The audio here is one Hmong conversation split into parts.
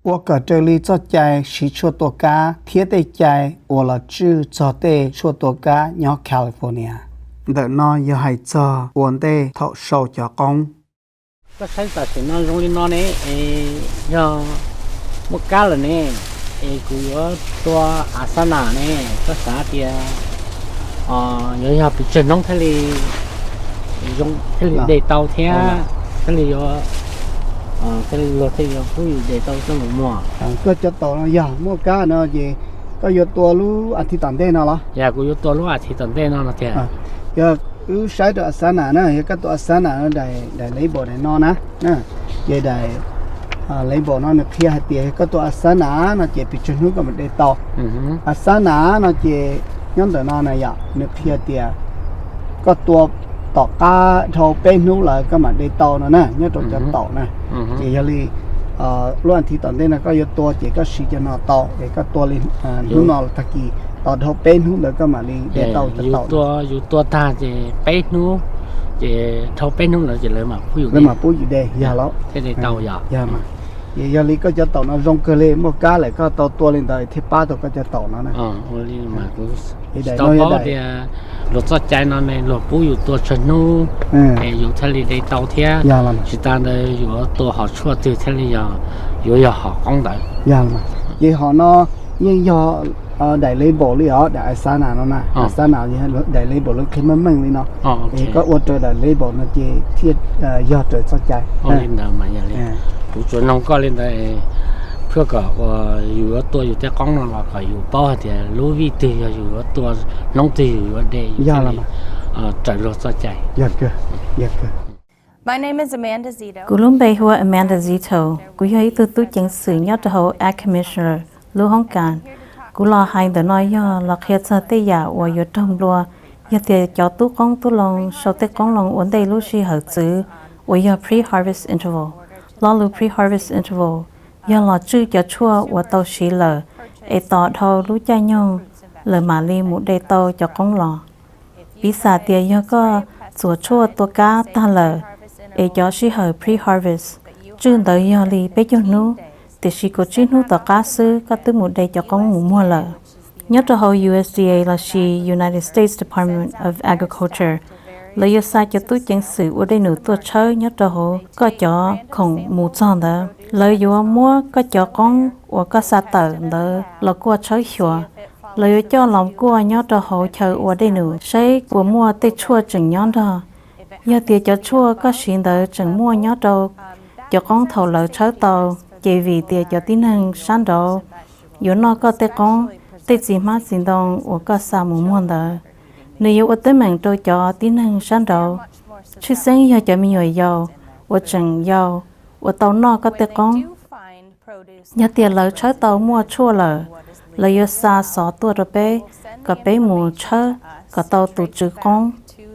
Ua kom raws li txoj cai siv tshuaj tua kab thiab tej cai uas los tswj txog tej tshuaj tua kab nyob California. Ntawm no yog hais txog ua ntej thaum sau cov qoob. Koj saib tam sim no zoo li no ne, es yog muaj kab lawm ne, es kuv yuav tua Asana ne, koj xav tias yuav yog pes tsawg hnub thiaj li, thiaj li de tau thiab thiaj li yuav, thiaj li luag thiaj yuav pub yus de tau coj mus muag. Koj cov taum no yog muaj kab no ces koj yuav tua lub as thiv tom ntej no los? Yog kuv yuav tua lub as thiv tom ntej no no tiag. Yog wb saib rau Asana na, yog koj tua Asana no, daim label daim no na, ces daim label no nws qhia hais tias yog koj tua Asana no ces pes tsawg hnub koj mam de tau. Asana no ces nyob ntawm no na yom, nws qhia tias koj tua tom qab dhau peb hnub lawm koj mam de tau no na, nyob rau cov taum na. Ces yog li lub as thiv tom ntej no koj yuav tua ces koj siv cov no tau, es koj tua li hnub no tag kis tos dhau peb hnub ntawd koj mam li de tau cov taum. Yus tua tag ces peb hnub, ces dhau peb hnub lawm ces lawv mam pub yus de, yog los thiaj de tau yog. Ces yog li koj cov taum no zoo kawg li, muaj kab lawm koj tau tua li ntawd thiaj pab tau koj cov taum no na. Tsis tau paub tias luag txoj cai no ne luag pub yus tua tsawg hnub es yus thiaj li de tau thiab, tsis tas ntawd yuav tua hom tshuaj twg thiaj li yog, yuav yog hom qoob ntawd. Ces hom no yeej yog daim label li os, daim Asana no na, Asana daim label lawv qhia meej meej li no. Es koj ua raws daim label no ces thiaj yog raws txoj cai. Kuv tsuas noog koj li ntawd, phaj kom uas yus yuav tua yus tej qoob no los kom yus paub hais tias lub vij twg yog yus yuav tua, hnub twg yus yuav de, raws luag txoj cai. Kuv lub npe hu ua Amanda Zito, kuv yog ib tug tub ceev xwm nyob rau hauv Ad Commissioner lub hoob kas. Kuv los hais ntawm no yog los qhia txog tej yam uas yuav raug nplua yog tias cov tub qoob tub loo sau tej qoob loo ua ntej lub sij hawm txwv uas yog pre-harvest interval. Lo lus pre-harvest interval yog los tswj cov tshuaj uas tau siv lawm es tos dhau lub caij nyoog lawm mam li mus de tau cov qoob los. Piv xam tias yog koj txuas tshuaj tua kab tag lawm es cov sij hawm pre-harvest tswj ntawd yog li peb caug hnub, tiam sis kaum tsib hnub tom qab xwb koj twb mus de cov qoob mus muag lawm. Nyob rau hauv U S D A lossis United States Department of Agriculture, lawv yuav xa cov tub ceev xwm ua dej num tuaj tshawb nyob rau hauv koj cov khoom mus txog ntawd. Lawv yuav muab koj cov qoob uas koj xa tawm ntawd los kuaj tshawb xyuas. Lawv yuav coj los kuaj nyob rau hauv chaw ua dej num saib puas muaj tej tshuaj tseem nyob nrog. Yog tias cov tshuaj koj siv ntawd tseem muaj nyob rau cov qoob thaum lawv tshawb tau, ces vim tias cov tib neeg sab nraud yuav noj koj tej qoob, tej txiv hmab txiv ntoo uas koj xa mus muag ntawd. Nws yuav ua teeb meem rau cov tib neeg sab nraud, tshwj xeeb yog cov me nyuam yaus uas tseem yau uas tau noj koj tej qoob. Yog tias lawv tshawb tau muaj tshuaj lawm, lawv yuav xa xov tuaj rau peb kom peb mus tshawb kom tau tus tswv qoob,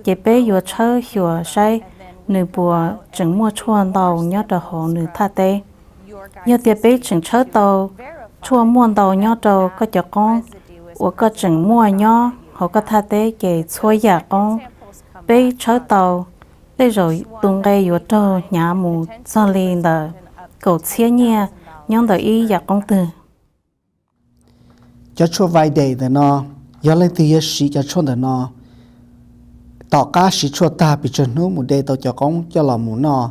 ces peb yuav tshawb xyuas saib nws puas tseem muaj tshuaj ntau nyob rau hauv nws thaj teb. Yog tias peb tseem tshawb tau tshuaj muaj ntau nyob rau koj cov qoob uas koj tseem muaj nyob hauv koj thaj teb, ces txhua yam qoob peb tshawb tau tej zaum tus nqe yuav raug hnyav mus txog li ntawm kaum txhiab nyiaj nyob ntawm ib yam qoob twg. Cov tshuaj Vide ntawm no, yog leej twg yuav siv cov tshuaj ntawm no, tom qab siv tshuaj tag pes tsawg hnub mus de tau cov qoob coj los mus noj,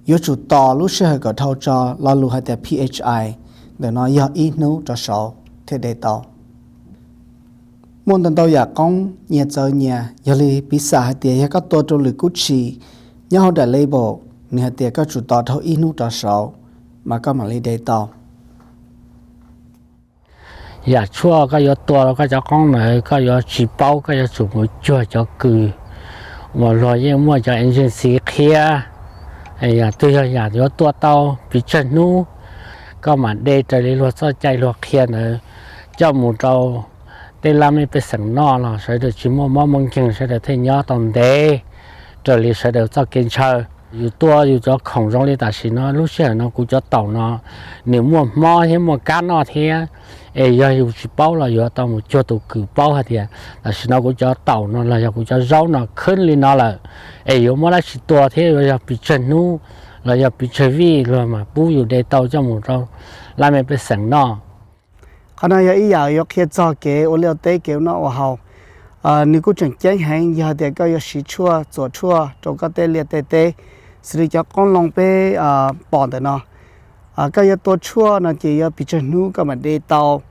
yuav tsum tos lub sij hawm kom dhau tso, lo lus hais tias P H I ntawm no yog ib hnub rov saud thiaj de tau. Muaj ntau ntau yam qoob nyias txawv nyias, yog li piv xam hais tias yog koj tua rau lwm kub tshis nyob hauv daim label, nws hais tias koj tsum tos dhau ib hnub rov saud mas koj mam li de tau. Yam tshuaj koj yuav tua rau koj cov qoob ntawd koj yuav tsis paub, koj yuav tsum mus cuag cov kws uas luag yeej muaj cov agency qhia. Yam twg yog yam yuav tua tau pes tsawg hnub, koj mam de raws li luag txoj cai luag qhia ntawd coj mus rau tej laj mej pej xeem noj los sawv daws tsis muaj mob muaj nkeeg, sawv daws thiaj nyob tau ntev raws li sawv daws txoj kev ntshaw. Yus tua yus cov khoom zoo li tam sim no, lub sij hawm no kuv cov taum no nws muaj hmob thiab muaj kab noj thiab, es yog yus tsis paub los yuav tau mus cuag tus kws paub hais tias tam sim no kuv cov taum no los yog kuv cov zaub no khwb li no lawm, es yuav muab dab tsi tua thiab yuav yog pes tsawg hnub los yog pes tsawg vij luag mas pub yus de tau coj mus rau laj mej pej xeem noj. Qhov no yog ib yam yuav qhia txog kev ua liaj ua teb, kev ua noj ua haus. Nws kuj tseem ceeb heev yog tias koj yuav siv tshuaj txuas tshuaj rau koj tej liaj tej teb, xws li cov qoob loo peb pom ntawm no. Koj yuav tua tshuaj no ces yuav pes tsawg hnub koj mam de tau.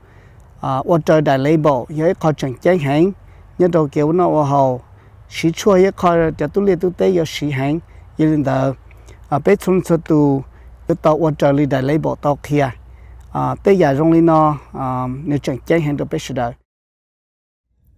Ua raws daim label yog ib qho tseem ceeb heev nyob rau kev ua noj ua haus. Siv tshuaj yog ib qho cov tub liaj tub teb yuav siv heev, yog li ntawd peb txhua leej txhua tus yuav tau ua raws li daim label tau qhia. Tej yam zoo li no nws tseem ceeb heev rau peb sawv daws.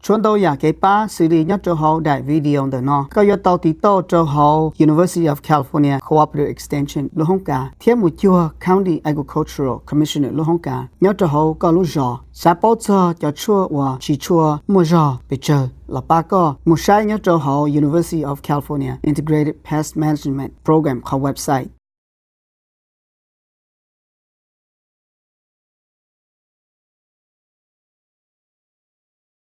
Tshuav ntau yam kev pab xws li nyob rau hauv daim video ntawm no. Koj yuav tau tiv tauj rau hauv University of California Cooperative Extension lub hoob kav thiab mus cuag County Agricultural Commissioner lub hoob kav nyob rau hauv koj lub zos. Xav paub txog cov tshuaj uas siv tshuaj muaj zog pes tsawg los pab koj, mus saib nyob rau hauv University of California Integrated Pest Management Program qhov website.